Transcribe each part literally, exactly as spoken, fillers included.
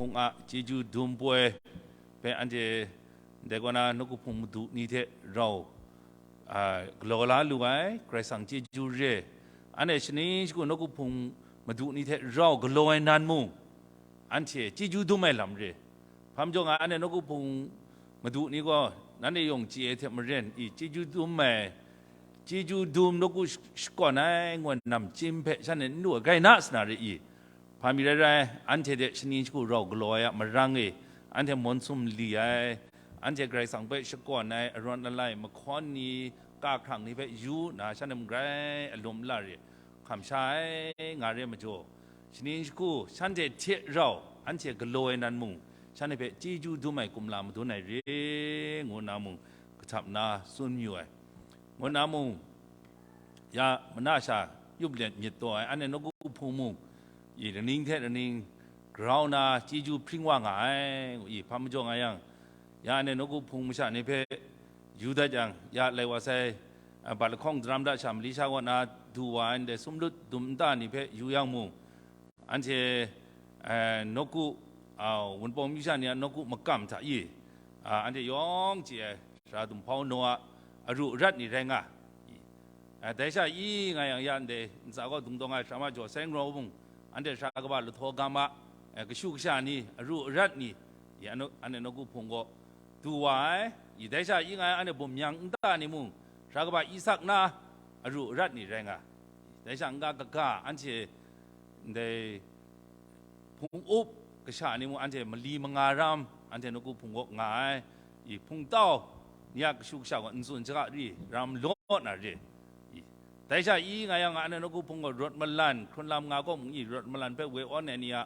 Hpung a chyeju dum poi hpe anhte ndai kaw na nawku hpung madu ni hte rau, a, galaw la lu ai, Karai Kasang chyeju re. Anhte shaning shagu nawku hpung madu ni hte rau galaw ai nan mung, anhte chyeju dum ai lam re. Hpa majaw nga, anhte nawku hpung madu ni gaw, nanhte yawng chye ai hte maren i, chyeju dum ai, chyeju dum nawku sh-, shakawn ai ngu ai namchyim hpe shanhte n lu ai, grai na sa na re i? Hpa mi rai rai, anhte hte shaning shagu rau galaw ai a marang e, anhte mawn sum li ai, anhte Karai Kasang hpe shakawn ai arawn alai mahkawn ni, kahkrang ni hpe yu nna, shanhte mung grai alum la re, hkam sha ai nga re majaw, shaning shagu shanhte hte rau anhte galaw ai nan mung, shanhte hpe chyeju dum ai kumla madun ai re, ngu nna mung kahtap nna tsun mayu ai. Ngu nna mung, ya mana sha yup let myit taw ai anhte nawku hpung mung, i, laning hte laning grau na chyeju hpring wa nga ai, ngu i, hpa majaw nga yang, ya anhte nawku hpung masha ni hpe yu dat yang, ya lai wa sai, a, bat lahkawng daram da sha mali sha kaw na du wa ai ndai sumlut dum nta ni hpe yu yang mung, anhte, a, nawku, a, Wunpawng myu sha ni a nawku makam hta i, a, anhte yawng chye ai sara dumhpau naw a aru arat ni rai nga, i, a, dai sha i nga yang, ya ndai ntsa gaw dungdawng ai sara ma jaw sai nraw mung, anhte sara kaba lahtaw ga ma, a, kashu kasha ni, aru arat ni, i, anu-, anhte nawku hpung gaw du wa ai, i, dai sha i nga yang, anhte bum myang nta ni mung, sara kaba Isak na aru arat ni rai nga, dai sha n-ga kaga anhte ndai hpung up kasha ni mung, anhte mali manga ram, anhte nawku hpung kaw nga ai, i, hpung tau ni a kashu kasha gaw n tsun shaga ri, ram law na re, i, dai sha i nga yang, anhte nawku hpung gaw rawt malan, hkrun lam nga gaw mung, i, rawt malan hpe woi awn ai ni a,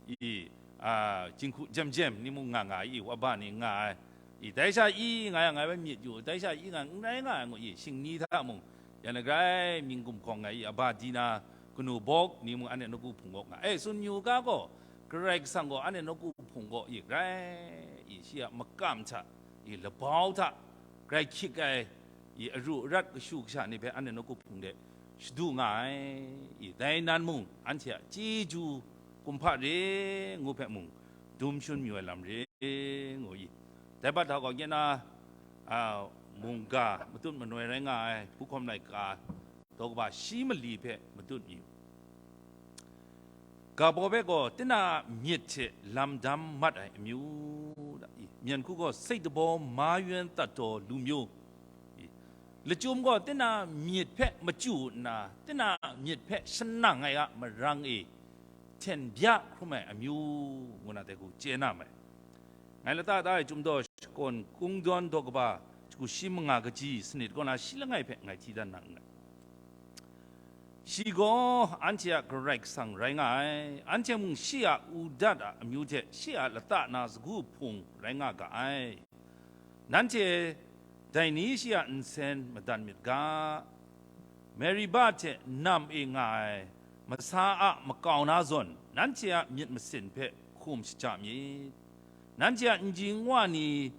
i, a, jinghku jem jem ni mung nga nga ai, i, waba ni nga ai, i, dai sha i nga yang, ngai hpe myit yu, dai sha i nga yang, n rai nga ai ngu i, shingni hta mung, ya na grai mying gumhkawng ai, i, aba di na, kanu bawk ni mung anhte nawku hpung kaw nga. E, tsun yu ga gaw, Karai Kasang gaw anhte nawku hpung kaw i grai, i, shi a makam hta, i, labau hta grai hkyik ai, i, aru arat kashu kasha ni hpe anhte nawku hpung de shadu nga ai, i, dai nan mung anhte a chyeju kumhpa re ngu hpe mung dum shun mayu ai lam re ngu i. Dai bat hta gaw, nye na, a, mungga matut manoi rai nga ai, Bukhawm laika daw kaba shi mali hpe matut mayu. Ga baw hpe gaw, tinang a myit hte lam dam mat ai amyu, da, i, myen hku gaw, စိတ်တဘီ မါးယွင်းသတ္တိ လူမျိုး, i, lachyum gaw, tinang a myit hpe machyu nna, tinang a myit hpe shanang ai a marang e hten bya hkrum ai amyu, ngu na dai hku chye na mai. Ngai lata da ai Chyum daw Shakawn Kungdawn daw kaba jahku shi manga kaji sanit kaw na shi langai hpe ngai hti dan na nngai. Shi gaw anhte a Karai Kasang rai nga ai, anhte mung shi a udat a amyu hte shi a lata na sagu hpung rai nga ga ai. Nanhte dai ni shi a nsen madan myit ga, Meriba hte nam e nga ai masa a makau na zawn, nanhte a myit masin hpe hkum shaja myit. Nanhte a nji nwa ni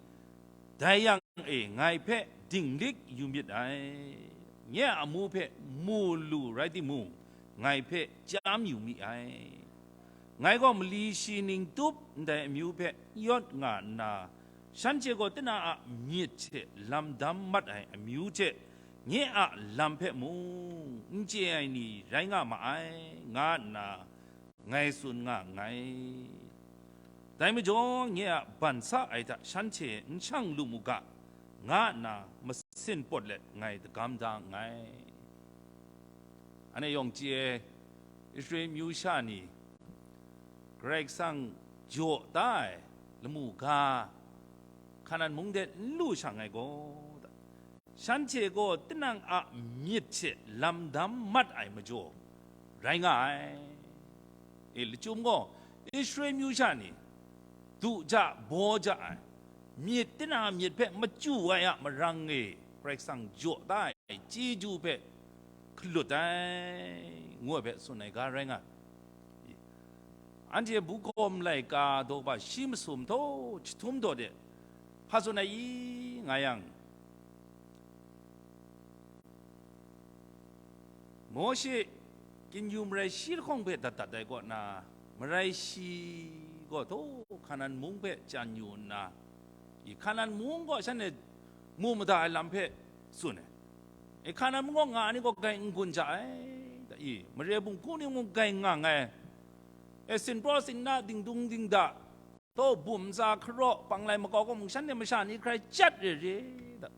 dai yang e ngai hpe dinglik yu myit ai. Nye a amu hpe mu lu rai timung, ngai hpe chyam yu mi ai. Ngai gaw mali shi ning tup ndai amyu hpe n yawt nga nna, shanhte gaw tinang a myit hte lam dam mat ai amyu hte nye a lam hpe mung n chye ai ni rai nga ma ai, nga nna ngai tsun nga nngai. Dai majaw, nye a ban sa ai hta shanhte n shang lu mu ga, nga nna masin pawt let ngai dagam da nngai. Anhte yawng chye ai, Israel myu sha ni Karai Kasang jaw da ai lamu ga, Hkanan mung de n lu shang ai gaw, shanhte gaw tinang a myit hte lam dam mat ai majaw rai nga ai. E, lachyum gaw, Israel myu sha ni du ja, baw ja ai, myit, tinang a myit hpe machyu ai a marang e Karai Kasang jaw da ai chyeju hpe hkalut ai, ngu ai hpe tsun ai ga rai nga ai. Anhte Bukhawm laika daw kaba shi masum htaw jahtum daw de hpa tsun ai i nga yang, Mawshe kyin-yu marai shi lahkawng hpe dat dat ai kaw na, marai shi gaw, daw Hkanan mung hpe chyan yu nna, i Hkanan mung gaw shanhte mu mada ai lam hpe tsun ai. E, Hkanan mung gaw nga ai ni gaw grai n gun ja ai, da, i mare bungku ni mung grai ngang ai. E, sinpraw sinna, dingdung dingda, daw bum ntsa hkaraw, panglai makau gaw mung shanhte masha ni hkrai chyat re re, da.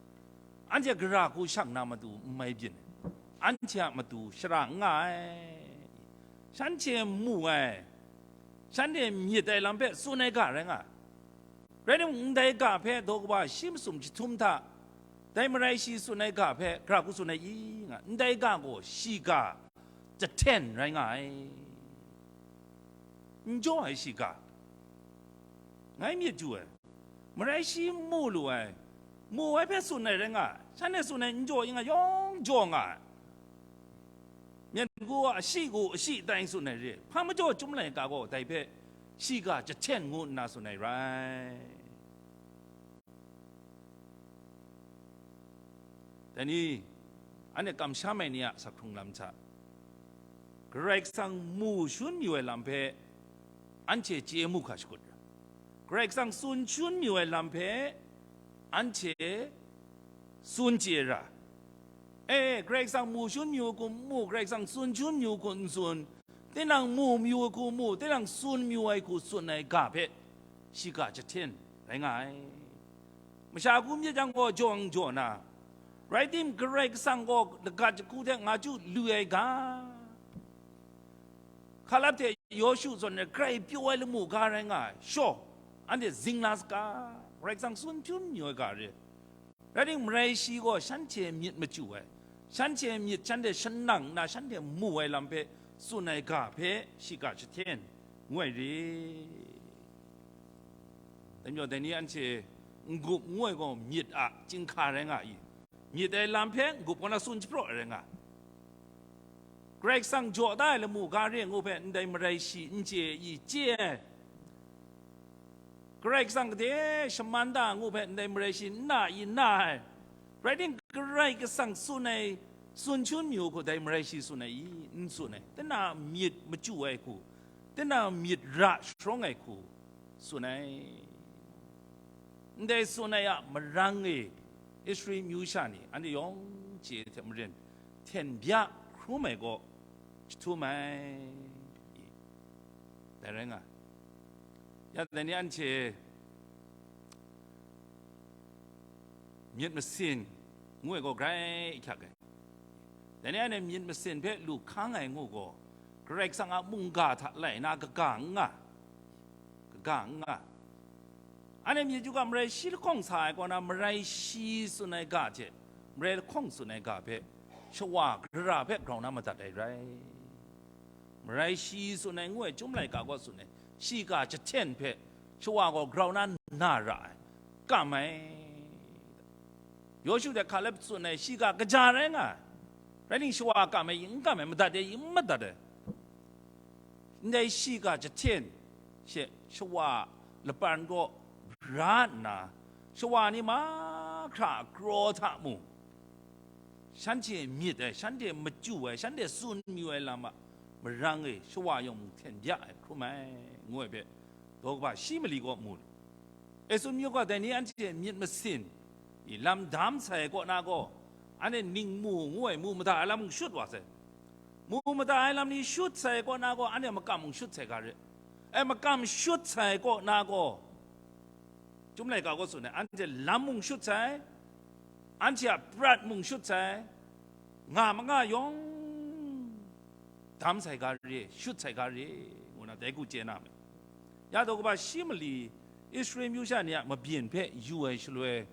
Anhte gara hku shang na matu n mai byin ai, anhte a matu shara n nga ai, shanhte mu ai, shanhte myit ai lam hpe tsun ai ga rai nga ai. Rai timung, ndai ga hpe daw kaba shi masum jahtum hta, dai marai shi tsun ai ga hpe gara hku tsun ai i nga, ndai ga gaw shiga jahten rai nga ai. N jaw ai shiga, ngai myit du ai, marai shi mu lu ai, mu ai hpe tsun ai rai nga ai, shanhte tsun ai n jaw i nga yawng jaw nga ai. Myen ku a shi ku, a shi tai tsun ai re, hpa majaw chyum laika gaw dai hpe shiga jahten ngu nna tsun ai rai. Dai ni, anhte kamsham ai ni a sak hkrung lam hta, Karai Kasang mu shun mayu ai lam hpe anhte chye mu hka shakut ra, Karai Kasang tsun shun mayu ai lam hpe anhte tsun chye ra. E, Karai Kasang mu shun mayu hku n mu, Karai Kasang tsun shun mayu hku n tsun, tinang mu mayu ai hku mu, tinang tsun mayu ai hku tsun ai ga hpe shiga jahten rai nga ai. Masha hku myit yang gaw jawng jaw na, rai tim, Karai Kasang gaw lagat jahku hte nga chyu lu ai ga, Hkalab hte Yawshu zawn ai grai pyaw ai lamu ga rai nga ai, shaw, anhte zing la saga, Karai Kasang tsun hpyun mayu ai ga re. Rai timung, marai shi gaw shanhte myit machyu ai, shanhte myit shanhte shanang nna shanhte mu ai lam hpe tsun ai ga hpe shiga jahten ngu ai re. Dai majaw, dai ni anhte n-gup ngu ai gaw myit a chyinghka rai nga i? Myit ai lam hpe n-gup kaw na tsun shapraw ai rai nga. Karai Kasang jaw da ai lamu ga re ngu hpe ndai marai shi n chye i? Chye ai. Karai Kasang gade shaman da ngu hpe ndai marai shi n na i? Na ai. Rai timung, Karai Kasang tsun ai, tsun hpyun mayu hku dai marai shi tsun ai i? N tsun ai. Tinang myit machyu ai hku, tinang myit ra sharawng ai hku tsun ai. Ndai tsun ai a marang e, Israel myu sha ni anhte yawng chye hte maren, hten bya hkrum ai gaw jahtum ai. Dai rai nga. Ya, dai ni anhte myit masin ngu ai gaw grai hkyak ai. Dai ni anhte myit masin hpe lu hkang ai ngu gaw, Karai Kasang a mungga hta lai na kaga n nga, kaga n nga. Anhte myit yu ga, marai shi lahkawng sa ai kaw na, marai shi tsun ai ga hte marai lahkawng tsun ai ga hpe shawa gara hpe grau na madat ai rai. Marai shi tsun ai ngu ai, chyum laika gaw tsun ai, shiga jahten hpe shawa gaw grau na na ra ai, kam ai. Yawshu hte Hkaleb tsun ai, shiga kaja rai nga ai. Rai timung, shawa kam ai i, n kam ai, madat ai i, n madat ai. Ndai shiga jahten she shawa lapan kaw ra nna, shawa ni mahkra a kraw hta mung, shanhte myit ai, shanhte machyu ai, shanhte tsun mayu ai lam a marang e, shawa yawng mung hten bya ai hkrum ai, ngu ai hpe, daw kaba shi mali gaw mu lu. Esun myu gaw dai ni anhte myit masin i lam dam sai kaw na gaw, anhte ning mu ngu ai mu mada ai lam mung shut wa sai. Mu mada ai lam ni shut sai kaw na gaw, anhte makam mung shut sai ga re. E, makam shut sai kaw na gaw, Chyum laika gaw tsun ai, anhte lam mung shut sai, anhte a prat mung shut sai, nga ma nga yawng dam sai ga re, shut sai ga re, ngu na dai ku chye na me. Ya daw kaba shi mali, Israel myu sha ni a mabyin hpe yu ai shaloi,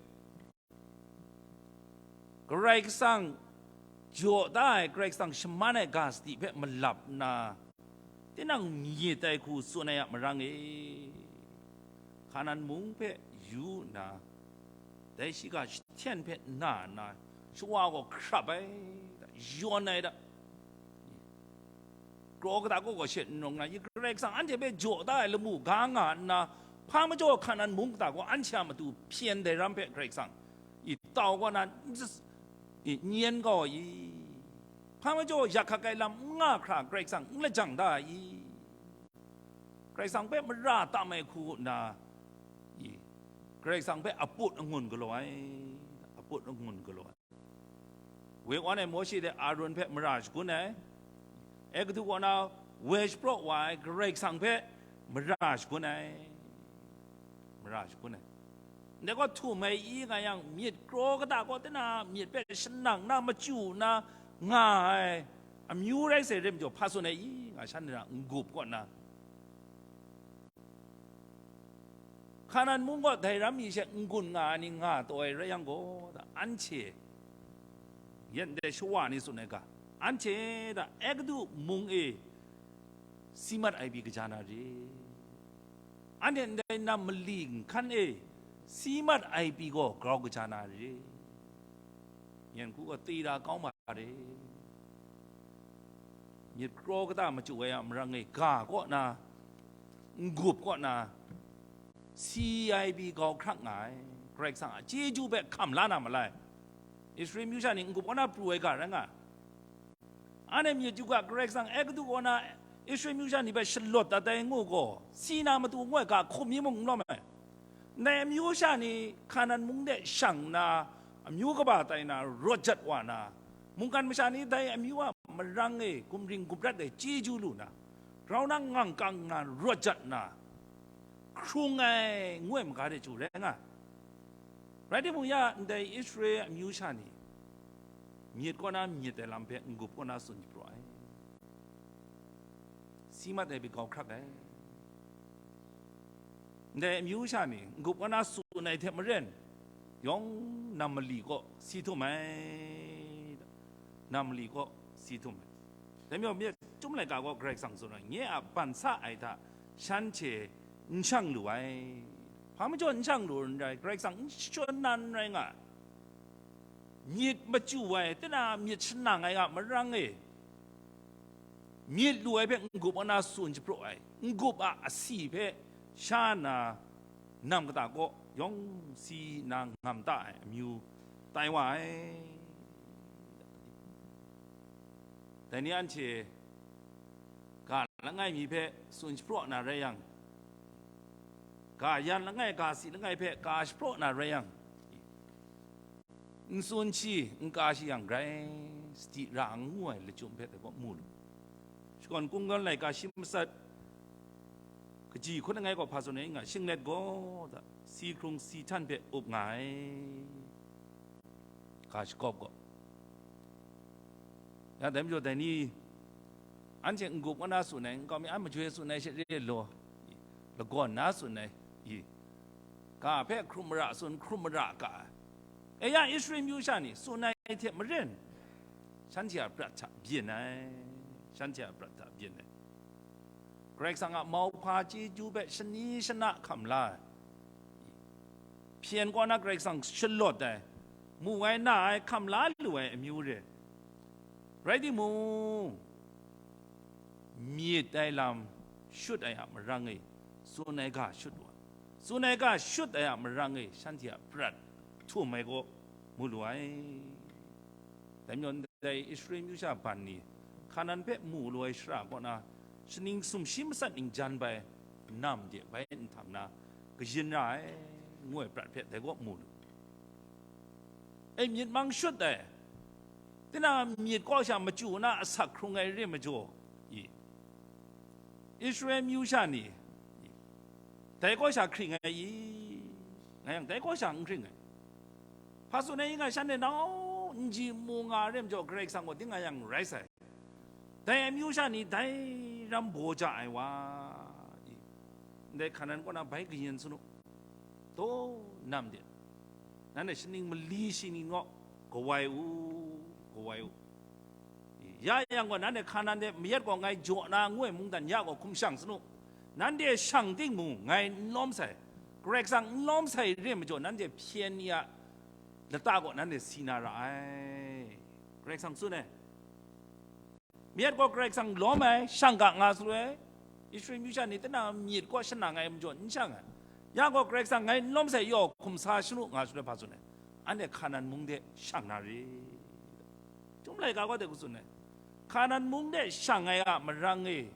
Karai Kasang jaw da ai, Karai Kasang shaman ai ga sadi hpe malap nna, tinang myit ai hku tsun ai a marang e, Hkanan mung hpe yu nna, dai shiga jahten hpe na nna, shawa gaw hkrap ai da, yawn ai da, kraw kata kaw gaw she n rawng na, i Karai Kasang anhte hpe jaw da ai lamu ga nga nna, hpa majaw Hkanan mung kata gaw anhte a matu hpyen dai ram hpe Karai Kasang i tau kaw na, i n yen kau ai i? Hpa majaw yak hkak ai lam n nga hkra Karai Kasang n lajang da ai i? Karai Kasang hpe mara tam ai hku nna, i, Karai Kasang hpe aput angun galaw ai, aput angun galaw ai. Woi wan ai Mawshe hte Aaron hpe mara shagun ai, Egutu kaw na woi shapraw wa ai Karai Kasang hpe mara shagun ai, mara shagun ai. Ndai gaw htum ai i nga yang, myit kraw kata kaw tana myit hpe shanang na machyu na nga ai amyu rai sai re majaw, hpa tsun ai i nga, shanhte a n-gup kaw na, Hkanan mung gaw dai ram mi she n-gun nga ai ni nga taw ai rai yang gaw, anhte yen dai shawa ni tsun ai ga, anhte da Egutu mung e si mat ai pyi kaja na re. Anhte ndai nam mali nhkan e si mat ai pyi gaw grau kaja na re. Yen hku gaw tira kau ma re. Myit kraw kata machyu ai a marang e ga kaw na, n-gup kaw na, si ai pyi grau hkrak nga ai. Karai Kasang a chyeju hpe hkam la na malai. Israel myu sha ni n-gup kaw na pru ai ga rai nga ai. Anhte myit yu ga, Karai Kasang Egutu kaw na Israel myu sha ni hpe shalawt dat ai ngu gaw, si na matu ngu ai ga hkum mi mung n lawm ai. Ndai amyu sha ni Hkanan mung de shang nna, amyu kaba tai na rawt jat wa na, mungkan masha ni dai amyu a marang e gumring gumrat ai chyeju lu na, grau na ngang kang nna rawt jat nna, hkrung ai ngu ai maga de chyu rai nga. Rai timung, ya ndai Israel amyu sha ni myit kaw na myit ai lam hpe n-gup kaw na tsun shapraw ai. Si mat ai pyi grau hkrak ai. Ndai amyu sha ni n-gup kaw na tsun ai hte maren, yawng nam mali kaw si htum ai, nam mali kaw si htum ai. Dai majaw, myit chyum laika gaw Karai Kasang tsun ai, nye a ban sa ai hta shanhte n shang lu ai. Hpa majaw n shang lu n rai, Karai Kasang n shachyawn na n rai nga ai. Myit machyu ai, tana myit shanang ai a marang e, myit lu ai hpe n-gup kaw na tsun shapraw ai, n-gup a asi hpe sha na nam kata kaw yawng si na ngam ta ai amyu tai wa ai. Dai ni anhte ga langai mi hpe tsun shapraw na rai yang, ga yan langai, ga si langai hpe ga shapraw na rai yang, n tsun shi, n ka shi yang grai, sadi ra n ngu ai lachyum hpe dai gaw mu lu. Shakawn Kungdawn laika shi matsat kaji hkun langai gaw hpa tsun ai nga, shinglet gaw da, si hkrung si htan hpe up nga ai, ga shakawp gaw. Ya, dai majaw dai ni, anhte n-gup kaw na tsun ai, nkau mi an majoi tsun ai she re law, lagawn na tsun ai, i, ga hpe hkrum mara tsun, hkrum mara ga ai. E ya, Israel myu sha ni tsun ai hte maren, shanhte a prat hta byin ai, shanhte a prat hta byin ai. Karai Kasang a mauhpa chyeju hpe shani shana hkam la ai, hpyen kaw na Karai Kasang shalawt ai, mu ai, na ai, hkam la lu ai amyu re. Rai timung, myit ai lam shut ai a marang e, tsun ai ga shut wa, tsun ai ga shut ai a marang e, shanhte a prat htum ai gaw mu lu ai. Dai majaw, ndai Israel myu sha ban ni, Hkanan hpe mu lu ai shara kaw na, shaning sumshi matsat ning jan bai, nam de bai nhtang na, kayin ra ai, ngu ai prat hpe dai kaw mu lu. E, myit mang shut ai, tinang myit kaw sha machyu na asak hkrung ai re majaw, i, Israel myu sha ni, dai kaw sha hkring ai i? Nga yang, dai kaw sha n hkring ai. Hpa tsun ai i nga, shanhte nau n ji mu nga ai re majaw, Karai Kasang gaw ting nga yang rai sai. Dai amyu sha ni dai ram baw ja ai wa, i, ndai Hkanan kaw na bai kayin sanu, taw nam de, nanhte shaning mali shi ni naw kawai u, kawai u. Ya yang gaw, nanhte Hkanan de mayat gaw ngai jaw na ngu ai mungdan ya gaw hkum shang sanu. Nanhte shang timung, ngai n lawm sai, Karai Kasang n lawm sai re majaw, nanhte hpyen ni a lata gaw nanhte si na ra ai, Karai Kasang tsun ai. Mayat gaw Karai Kasang lawm ai, shang ga nga shaloi, Israel myu sha ni tana myit kaw shanang ai majaw n shang ai. Ya gaw Karai Kasang ngai n lawm sai yaw hkum sa shanu nga shaloi hpa tsun ai? Anhte Hkanan mung de shang na re. Chyum laika gaw de hku tsun ai. Hkanan mung de shang ai a marang e,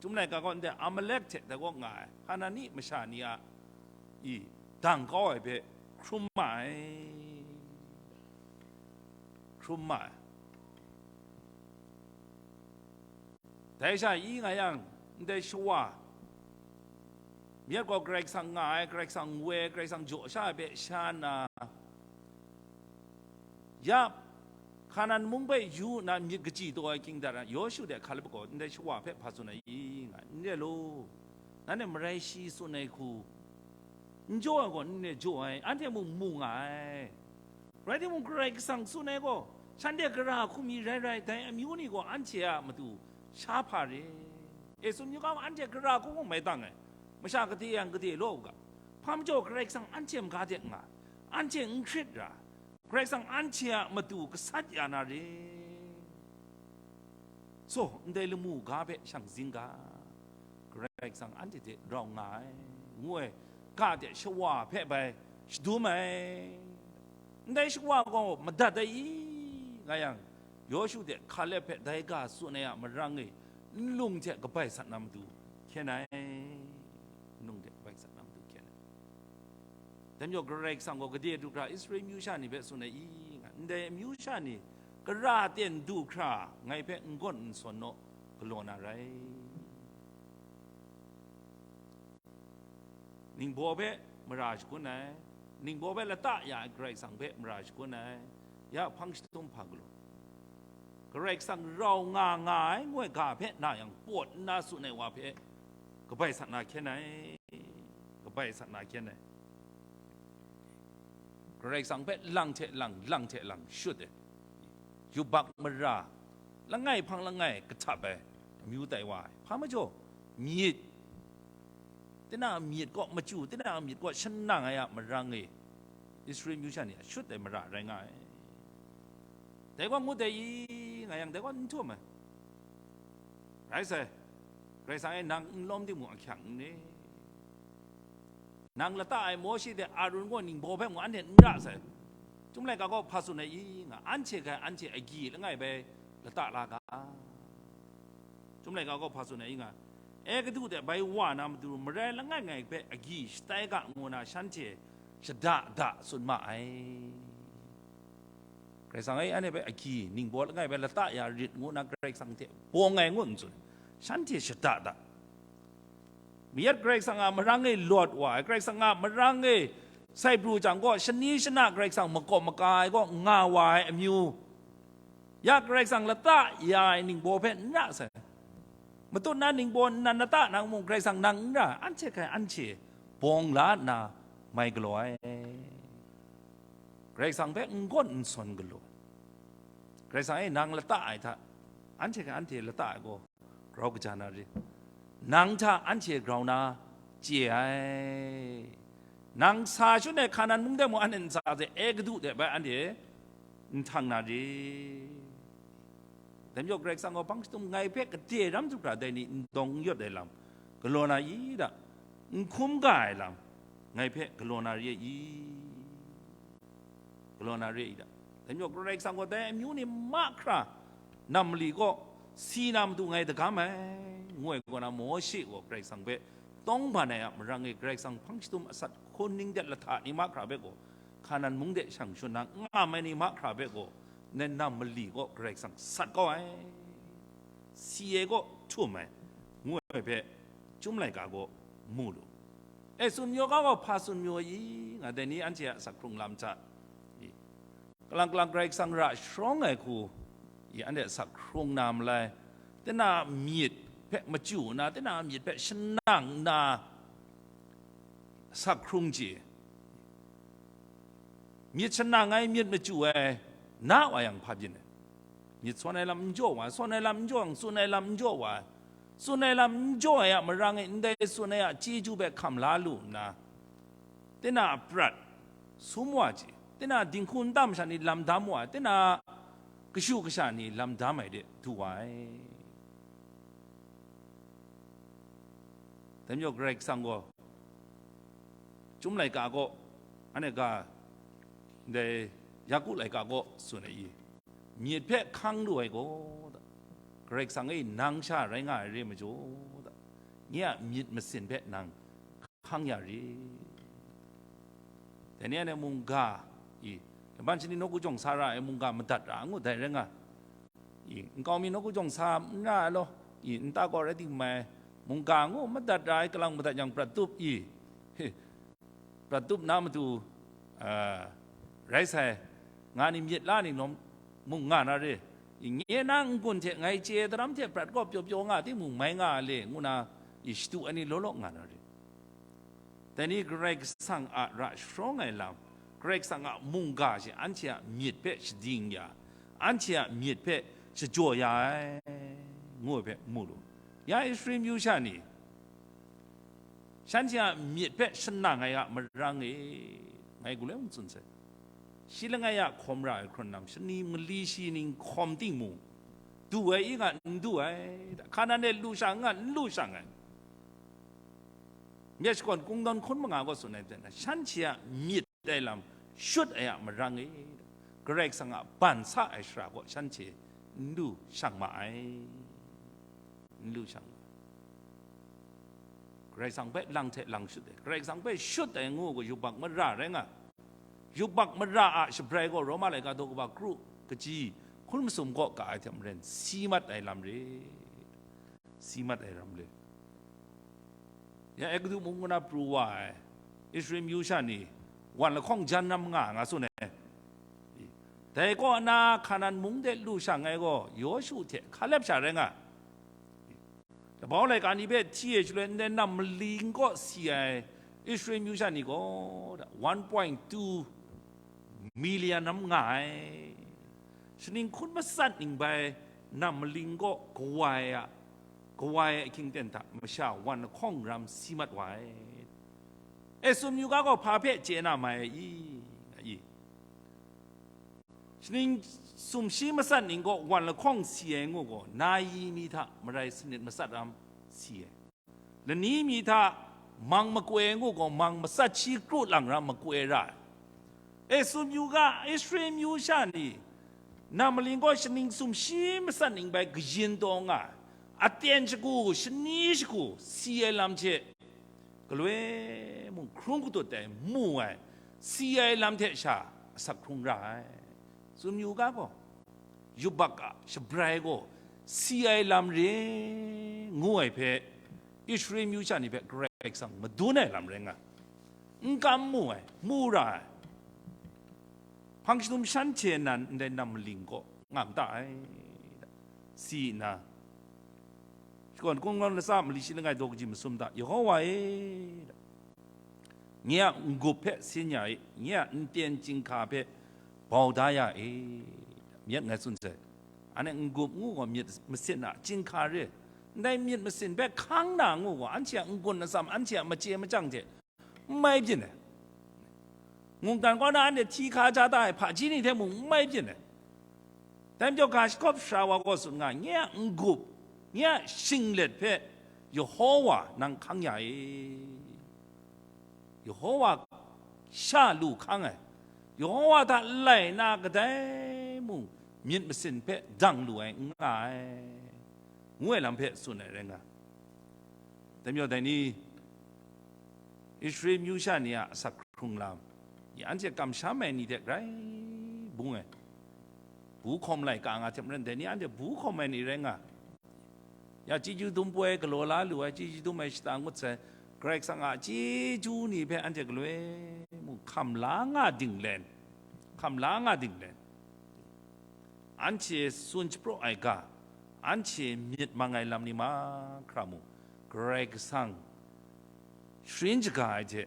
Chyum laika gaw ndai Amalek hte dai kaw nga ai Hanani masha ni a i dang kau ai hpe hkrum ma ai, hkrum ma ai. Dai sha i nga yang, ndai shawa, myit gaw Karai Kasang nga ai, Karai Kasang woi ai, Karai Kasang jaw sha ai hpe sha na, ya, Hkanan mung hpe yu nna myit kaji taw ai hkying dat ai Yawshu de Hkalep gaw ndai shawa hpe hpa tsun ai i nga, n re law, nanhte marai shi tsun ai hku, n jaw ai gaw n re jaw ai, anhte mung mu nga ai. Rai timung, Karai Kasang tsun ai gaw, shanhte gara hku mi rai rai, dai amyu ni gaw anhte a matu sha hpa re. E tsun yu ga, anhte gara hku mung mai tang ai, masha gade yang gade law u ga, hpa majaw Karai Kasang anhte maga de nga, anhte n hkrit ra, Karai Kasang anhte a matu gasat ya na re. So, ndai lamu ga hpe shang zing ga, Karai Kasang anhte hte rau nga ai, ngu ai ga de shawa hpe bai shadum ai. Ndai shawa gaw madat ai i nga yang, Yawshu de Hkalep hpe dai ga tsun ai a marang e, nlung hte kabai sat na matu hkyen ai, nlung hte kabai sat na matu hkyen ai. Dai majaw Karai Kasang gaw gade du hkra Israel amyu sha ni hpe tsun ai i nga, ndai amyu sha ni gara ten du hkra ngai hpe n gawn n sawn naw galaw na rai. Ningbaw hpe mara shagun ai, ningbaw hpe lata ya ai Karai Kasang hpe mara shagun ai, ya hpang shatum hpa galaw. Karai Kasang rau nga nga ai ngu ai ga hpe na yang pawt nna tsun ai wa hpe kabai sat na hkyen ai, kabai sat na hkyen ai. Karai Kasang hpe lang hte lang, lang hte lang shut ai, yubak mara, langai hpang langai kahtap ai amyu tai wa ai. Hpa majaw, myit, tinang a myit kaw machyu, tinang a myit kaw shanang ai a marang e, Israel amyu sha ni a shut ai mara rai nga ai. Dai gaw ngut ai i nga yang, dai gaw n htum ai. Rai sai, Karai Kasang e nang n lawm timung ahkyang n ni? Nang lata ai Mawshe hte Arun gaw ningbaw hpe mung anhte n ra sai. Chyum laika gaw hpa tsun ai i nga, anhte hkai anhte agyi langai bai lata la ga. Chyum laika gaw hpa tsun ai i nga, Egutu de bai wa na matu, marai langai ngai hpe agyi shatai ga ngu na shanhte shada da tsun ma ai. Karai Kasang e anhte hpe agyi ningbaw langai bai lata ya rit ngu na Karai Kasang hte bawng ai ngu n tsun, shanhte shada da. Mayat Karai Kasang a marang e lawt wa ai, Karai Kasang a marang e sai pru jang gaw, shani shana Karai Kasang makawp maka ai gaw nga wa ai amyu, ya Karai Kasang lata ya ai ningbaw hpe n ra sai. Matut na ningbaw nnan lata nang mung, Karai Kasang nang n ra, anhte hkai anhte bawng la nna mai galaw ai. Karai Kasang hpe n gawn n sawn galaw. Karai Kasang e nang lata ai hta, anhte hkai anhte lata ai gaw grau kaja na re. Nang hta anhte grau na chye ai. Nang sa shun ai Hkanan mung de mung anhte n sa de, Egutu de bai anhte n htang na re. Dai majaw Karai Kasang gaw hpang shatum ngai hpe gade ram du hkra dai ni n dawng n yawt ai lam galaw na i da, n hkum ga ai lam ngai hpe galaw na re i? Galaw na re i da. Dai majaw Karai Kasang gaw dai amyu ni mahkra nam mali kaw si na matu ngai dagam ai, ngu ai kaw na, Mawshe gaw Karai Kasang hpe tawng ban ai a marang e, Karai Kasang hpang shatum asat hkun ning de lahta ni mahkra hpe gaw, Hkanan mung de shang shun na n ngam ai ni mahkra hpe gaw, nai nam mali kaw Karai Kasang sat kau ai, si ai kaw htum ai, ngu ai hpe, Chyum laika gaw mu lu. E, tsun mayu ga gaw hpa tsun mayu i nga, dai ni anhte a asak hkrung lam hta, i, kalang kalang Karai Kasang ra sharawng ai hku, i, anhte asak hkrung na malai, tinang a myit hpe machyu nna, tinang a myit hpe shanang nna, asak hkrung chye. Myit shanang ai, myit machyu ai, na wa yang hpa byin ai? Myit sawn ai lam n jaw wa, sawn ai lam n jaw yang, tsun ai lam n jaw wa, tsun ai lam n jaw ai a marang e, ndai tsun ai a chyeju hpe hkam la lu nna, tinang a prat sum wa chye, tinang a dinghku nta masha ni lam dam wa, tinang a kashu kasha ni lam dam ai de du wa ai. Dai majaw Karai Kasang gaw Chyum laika kaw, anhte ga, ndai Yaku laika kaw tsun ai i, myit hpe hkang lu ai gaw, Karai Kasang e nang sha rai nga ai re majaw, nye a myit masin hpe nang hkang ya rit. Dai ni anhte mungga, i, laban shani nawku jawng sa ra ai mungga madat ra ngut dai rai nga. I, nkau mi nawku jawng sa n ra ai law, i, nta kaw rai timung mai, mungga ngu madat ra ai kalang madat yang prat tup, i, prat tup na matu, a, rai sai, nga ni myit la ni nawm mung nga na re. I, nye na n-gun hte ngai chye daram hte prat kaw pyaw pyaw nga timung mai nga a le, ngu na, i, shadu ai ni law law nga na re. Dai ni Karai Kasang a ra sharawng ai lam, Karai Kasang a mungga she anhte a myit hpe shading ya, anhte a myit hpe shajaw ya ai, ngu ai hpe mu lu. Ya Israel myu sha ni, shanhte a myit hpe shanang ai a marang e, ngai galoi mung tsun sai. Shi langai a hkawm ra ai hkrun lam, shani mali shi ning hkawm timung, du ai i nga n du ai, hka nan e lu sha nga n lu shang ai. Myit shakawn kungdawn hkun manga gaw tsun ai hte na, shanhte a myit ai lam shut ai a marang e, Karai Kasang a ban sa ai shara gaw shanhte n lu shang ma ai, n lu shang ma ai. Karai Kasang hpe lang hte lang shut ai, Karai Kasang hpe shut ai ngu gaw yubak mara rai nga. Yubak mara a shabrai gaw Roma laika daw kaba kru kaji hkun masum kaw ka ai hte maren, si mat ai lam re, si mat ai lam re. Ya Egutu mung na pru wa ai Israel myu sha ni wan lahkawng jan ram nga nga tsun ai. Dai kaw na Hkanan mung de lu shang ai gaw Yawshu hte Hkalep sha rai nga. Labau laika ni hpe hti e shaloi ndai nam maling kaw si ai Israel myu sha ni gaw one point two million ram nga ai. Shaning hkun masat ning bai nam maling kaw kawai a, kawai ai ahkying ten hta masha wan lahkawng ram si mat wa ai. E, sumyu ga gaw hpa hpe chye na mai ai i? Nga i. Shaning sumshi masat ning gaw wan lahkawng si ai ngu gaw, nayi mi hta marai sanit masat ram si ai. Lani mi hta mang makoi ai ngu gaw, mang masat shi kru lang ram makoi ra ai. E, sumyu ga, Israel myu sha ni, nam maling gaw shaning sumshi masat ning bai kayin taw nga ai. Aten shagu, shani shagu, si ai lam hte galoi mung hkrung katut ai, mu ai, si ai lam hte sha asak hkrung ra ai. Sumyu ga gaw, yubak a shabrai gaw si ai lam re ngu ai hpe, Israel myu sha ni hpe Karai Kasang madun ai lam rai nga, n kam mu ai, mu ra ai. Hpang shadum shanhte nan ndai nam maling kaw ngam ta ai, si nna, shakawn kungdawn latsa mali shi langai daw kaji masum hta, Yehova e, nye a n-gup hpe sin ya e, nye a n-ten chyinghka hpe bau da ya e, myit ngai tsun sai. Anhte n-gup ngu gaw myit masin a chyinghka re, ndai myit masin hpe hkang na ngu gaw, anhte a n-gun atsam, anhte a machye machyang hte n mai byin ai. Mungdan kaw na anhte hti hka ja da ai hpaji ni hte mung n mai byin ai. Dai majaw, ga shakawp sara wa gaw tsun nga, nye a n-gup, nye a shinglet hpe Yehova nang hkang ya e. Yehova sha lu hkang ai, Yehova hta lai na kadai mung myit masin hpe dang lu ai n nga ai, ngu ai lam hpe tsun ai rai nga. Dai majaw, dai ni Israel myu sha ni a asak hkrung lam, ya anhte kamsham ai ni hte grai bung ai, bu hkawm laika nga hte maren, dai ni anhte bu hkawm ai ni rai nga. Ya chyeju dum poi galaw la lu ai, chyeju dum ai shata ngut sai, Karai Kasang a chyeju ni hpe anhte galoi mung hkam la nga dinglen, hkam la nga dinglen, anhte tsun shapraw ai ga, anhte myit mang ai lam ni mahkra mung, Karai Kasang sharin shaga ai hte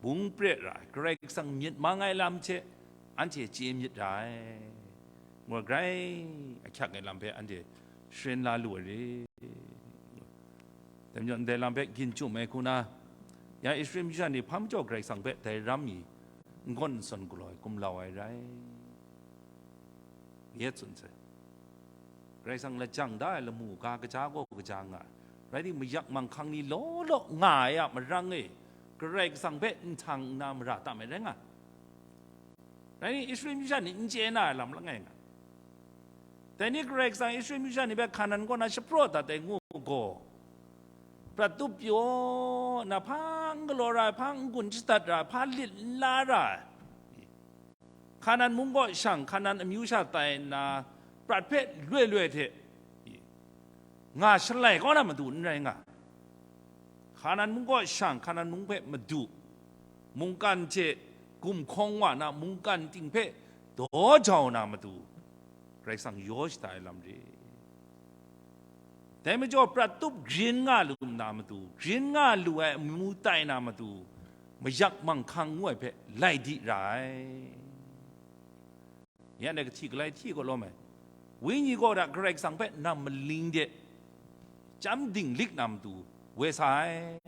bung pret ra ai, Karai Kasang myit mang ai lam hte anhte chye myit ra ai, ngu ai, grai ahkyak ai lam hpe anhte sharin la lu ai re. Dai majaw, ndai lam hpe gyin chyum ai hku na, ya Israel myu sha ni hpa majaw Karai Kasang hpe dai ram mi n-gawn n-sawn galaw ai, gumlau ai rai, ngu tsun sai. Karai Kasang lajang da ai lamu ga kaja gaw kaja nga ai, rai timung, mayak manghkang ni law law nga ai a marang e, Karai Kasang hpe nhtang nna mara tam ai rai nga ai. Rai ni, Israel myu sha ni n chye na ai lam langai nga. Dai ni Karai Kasang Israel myu sha ni hpe Hkanan kaw na shapraw dat ai ngu gaw, prat tup pyaw na, hpa n galaw ra ai, hpa n gun shadat ra ai, hpa lit n la ra ai, Hkanan mung kaw shang, Hkanan amyu sha tai nna, prat hpe loi loi hte nga shalai kau na matu n rai nga. Hkanan mung kaw shang, Hkanan mung hpe madu, mungkan hte gumhkawng wa na, mungkan ting hpe daw jau na matu, Karai Kasang yaw shada ai lam re. Dai majaw, prat tup grin nga lu na matu, grin nga lu ai amu tai na matu, mayak manghkang ngu ai hpe lai di ra ai. Ya, anhte kahti galai hti gaw lawm ai. Wenyi gaw da Karai Kasang hpe nang maling de chyam dinglik na matu woi sa ai.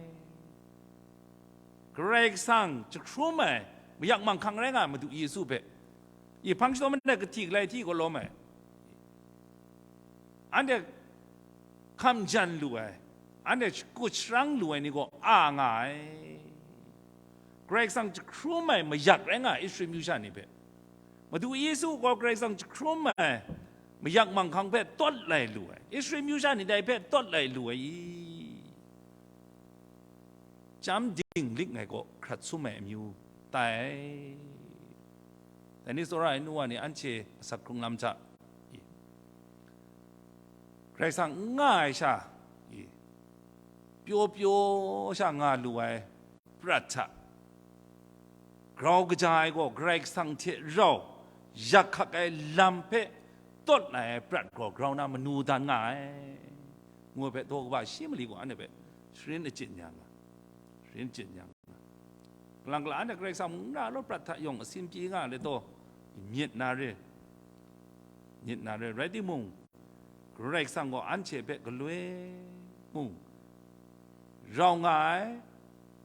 Karai Kasang jahkrum ai, mayak manghkang rai nga ai Madu Yesu hpe, i hpang shadawn manhte kahti galai hti gaw lawm ai. Anhte hkam jan lu ai, anhte shakut sharang lu ai ni gaw a nga ai. Karai Kasang jahkrum ai mayak rai nga ai Israel myu sha ni hpe. Madu Yesu gaw Karai Kasang jahkrum ai mayak manghkang hpe tawt lai lu ai, Israel myu sha ni dai hpe tawt lai lu ai i? Chyam dinglik ngai gaw hkrat sum ai amyu tai. Dai ni tsawra ai nu wa ni, anhte asak hkrung lam hta, i, Karai Kasang n nga ai sha, i, pyaw pyaw sha nga lu ai prat hta grau kaja ai gaw, Karai Kasang hte rau yak hkak ai lam hpe tawt lai ai prat gaw grau na manu dan nga ai, ngu ai hpe daw kaba shi mali gaw anhte hpe sharin achyin ya nga, sharin achyin ya nga. Kalang kala anhte Karai Kasang mung n ra law, prat hta yawng asin pyi nga ai let taw, myit na re, myit na re. Rai timung, Karai Kasang gaw anhte hpe galoi mung rau nga ai,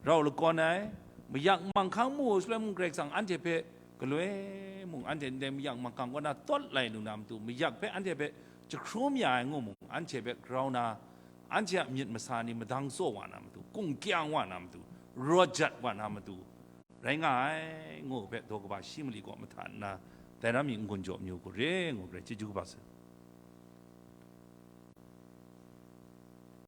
rau lakawn ai, mayak manghkang mu shaloi mung, Karai Kasang anhte hpe galoi mung, anhte ndai mayak manghkang kaw na tawt lai lu na matu, mayak hpe anhte hpe jahkrum ya ai ngu mung, anhte hpe grau na, anhte a myit masa ni madang tsaw wa na matu, kungkyang wa na matu, rawt jat wa na matu, rai nga ai, ngu hpe daw kaba shi mali kaw mahta nna, dai ram mi n-gun jaw amyu hku re, ngu re, chyeju kaba sai.